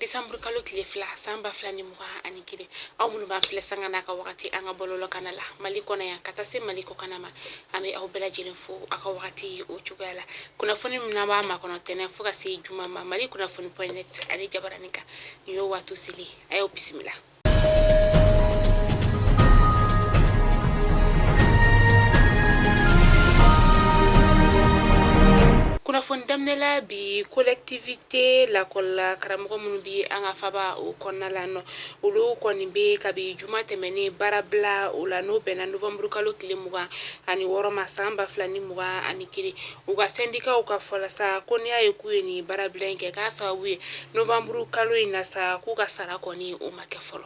Desanburu kalo tile 2 san 2021. Aw minnu b'an filɛ sanga n'a ka wagati an ka bɔlɔlɔ kana la Mali kɔnɔ yan ka taa se Mali kɔkanna ma, an bɛ aw bɛɛ lajɛlen fo aw ka wagati o cogoya la. Kunnafoni min n'an b'a makɔnɔ tɛnɛn fo ka se juma ma, Mali kunnafoni point net ale jabaranin kan, nin y'o waati selen, a y'aw bisimila. Kunnafoni daminɛ la bi, collectivité lakɔlila karamɔgɔ minnu bɛ an ka faba o kɔnɔna la nɔ, olu kɔni bɛ kabi juma tɛmɛnen baarabila o la, n'o bɛnna novembre kalo tile 26 ma san 2021. U ka sɛndikaw ka fɔ la sa, ko n'i y'a ye k'u ye nin baarabila in kɛ, k'a sababu ye novembre kalo in na sa, k'u ka sara kɔni o ma kɛ fɔlɔ.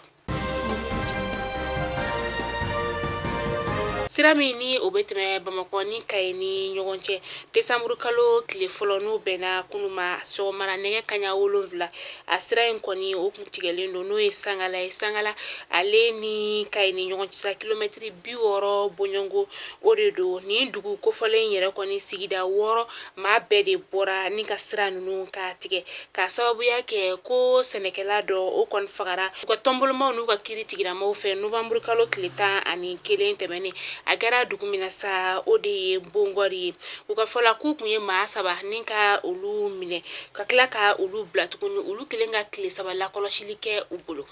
Sira min ni o bɛ tɛmɛ Bamakɔ ni Kayi ni ɲɔgɔn cɛ, desanburu kalo tile fɔlɔ, n'o bɛnna kunun ma sɔgɔmara nɛgɛ kanɲɛ 7, a sira in kɔni o kun tigɛlen don, n'o ye Sangala ye. Sangala ale ni Kayi ni ɲɔgɔn cɛ sa, kilomɛtiri 60 bɔɲɔgɔnko o de don. Nin dugu kofɔlen yɛrɛ kɔni sigida 6 maa bɛɛ de bɔra ni ka sira ninnu k'a tigɛ, k'a sababuya kɛ ko sɛnɛkɛla dɔ o kɔni fagara u ka tɔnbolomaw n'u ka kiri tigilamaw fɛ novembre kalo tile 11 tɛmɛnen. A kɛra dugu min na sa, o de ye Bongɔri ye. U ka fɔ la, k'u kun ye maa 3 ni ka olu minɛ ka tila ka olu bila tuguni, olu kelen ka tile 3 lakɔlɔsili kɛ u bolo.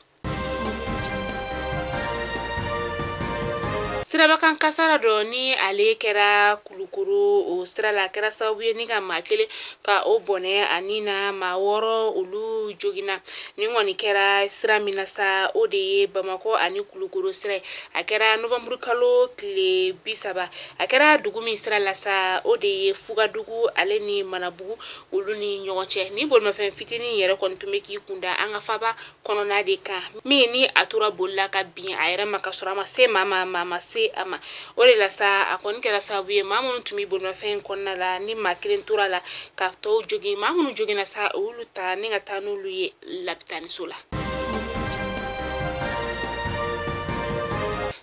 Sirabakan kasara dɔ ni ale kɛra Kulukoro o sira la, a kɛra sababu ye ni ka maa kelen ka o bɔnɛ a ni na, maa 6 olu joginna. Nin kɔni kɛra sira min na sa, o de ye Bamakɔ ani Kulukoro sira ye. A kɛra novembre kalo tile 30. A kɛra dugu min sira la sa, o de ye Fugadugu ale ni Manabugu olu ni ɲɔgɔn cɛ. Ni bolimafɛn fitinin yɛrɛ kɔni tun bɛ k'i kunda an ka faba kɔnɔna de kan, min ni a tora boli la ka bin a yɛrɛ ma ka sɔrɔ a ma se maa ma, maa ma se a ma. O de la sa, a kɔni kɛra sababu ye maa minnu tun bɛ bolimafɛn in kɔnɔna la, ni maa kelen tora la ka tɔw jogin. Maa minnu joginna sa, olu ta ni ka taa n'olu ye lapitaniso la.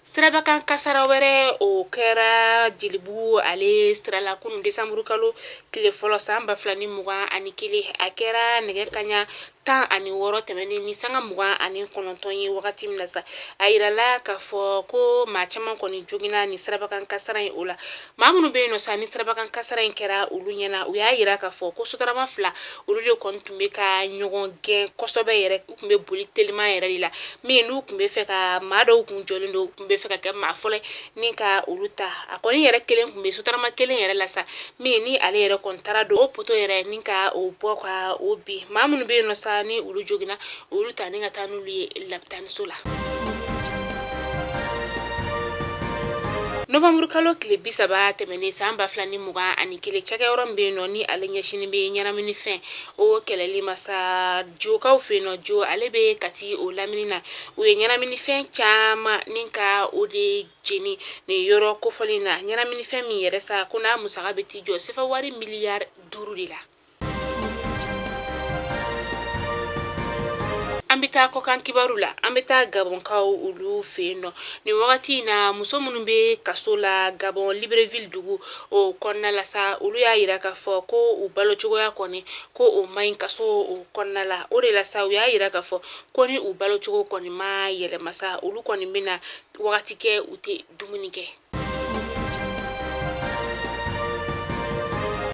Sirabakan kasara wɛrɛ o kɛra Jelibugu ale sira la kunun desanburu kalo tile fɔlɔ san 2021. A kɛra nɛgɛ kanɲɛ 16 tɛmɛnen ni sanga 29 ye wagati min na sa, a yirala k'a fɔ ko maa caman kɔni joginna ni sirabakan kasara in o la. Maa minnu bɛ yen nɔ sa, ni sirabakan kasara in kɛra olu ɲɛna, u y'a yira k'a fɔ ko sotarama 2 olu de kɔni tun bɛ ka ɲɔgɔn gɛn kosɛbɛ yɛrɛ. U tun bɛ boli teliman yɛrɛ de la, min n'u tun bɛ fɛ ka maa dɔw kun jɔlen don, u tun bɛ fɛ ka kɛ maa fɔlɔ ni ka olu ta. A kɔni yɛrɛ kelen tun bɛ sotarama kelen yɛrɛ la sa, min ni ale yɛrɛ kɔni taara don o poto yɛrɛ ni ka o bɔ ka o bin. Maa minnu bɛ yen nɔ sa, ni olu joginna, olu ta ni ka taa n'olu ye lapitaniso la. Novembre kalo tile 30 tɛmɛnen san 2021, cakɛyɔrɔ min bɛ yen nɔ ni ale ɲɛsinnen bɛ ɲɛnaminifɛn o kɛlɛli ma sa, Jokaw fɛ yen nɔ, Jo ale bɛ Kati o lamini na, u ye ɲɛnaminifɛn caman ni ka o de jeni nin yɔrɔ kofɔlen na. Ɲɛnaminifɛn min yɛrɛ sa, ko n'a musaka bɛ t'i jɔ sefa wari miliyari 5 de la. An bɛ taa kɔkan kibaru la. An bɛ taa Gabɔnkaw olu fɛ yen nɔ. Nin wagati in na, muso minnu bɛ kaso la Gabɔn Libreville dugu o kɔnɔna la sa, olu y'a yira k'a fɔ ko u balo cogoya kɔni ko o man ɲi kaso o kɔnɔna la. O de la sa, u y'a yira k'a fɔ ko ni u balo cogo kɔni ma yɛlɛma sa, olu kɔni bɛna wagati kɛ u tɛ dumuni kɛ.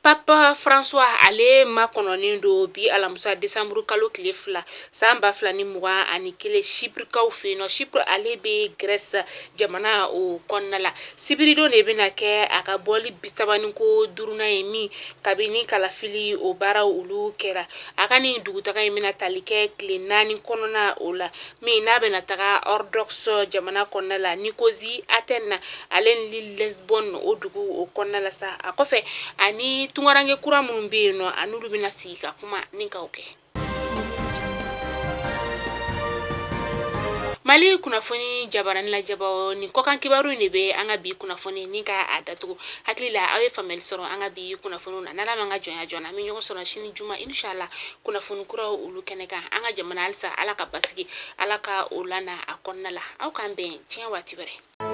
Papa François ale makɔnɔnen don bi alamisa desanburu kalo tile 2 san 2021 Chyprekaw fɛ yen nɔ. Chypre ale bɛ Grèce jamana o kɔnɔna la. Sibiridon de bɛna kɛ a ka bɔli 35nan ye min kabini kalafili o baaraw olu kɛra. A ka nin dugutaga in bɛna tali kɛ tile 4 kɔnɔna o la, min n'a bɛna taga Orthodoxe jamana kɔnɔna la Nicosie, Athènes ale ni Lisbonne o dugu o kɔnɔna la sa. A kɔfɛ ani tunkaranke kura minnu bɛ yen nɔ, a n'olu bɛna sigi ka kuma ni k'o kɛ. Mali kunnafoni jabarani lajɛbaaw, nin kɔkan kibaru in de bɛ an ka bi kunnafoni ni ka a datugu. Hakili la aw ye faamuyali sɔrɔ an ka bi kunnafoniw na. N'Ala m'an ka jɔnya jɔ an na, an bɛ ɲɔgɔn sɔrɔ sini juma inshallah kunnafoni kuraw olu kɛnɛ kan. An ka jamana halisa Ala ka basigi, Ala ka o lana a kɔnɔna la. Aw k'an bɛn diɲɛ waati wɛrɛ.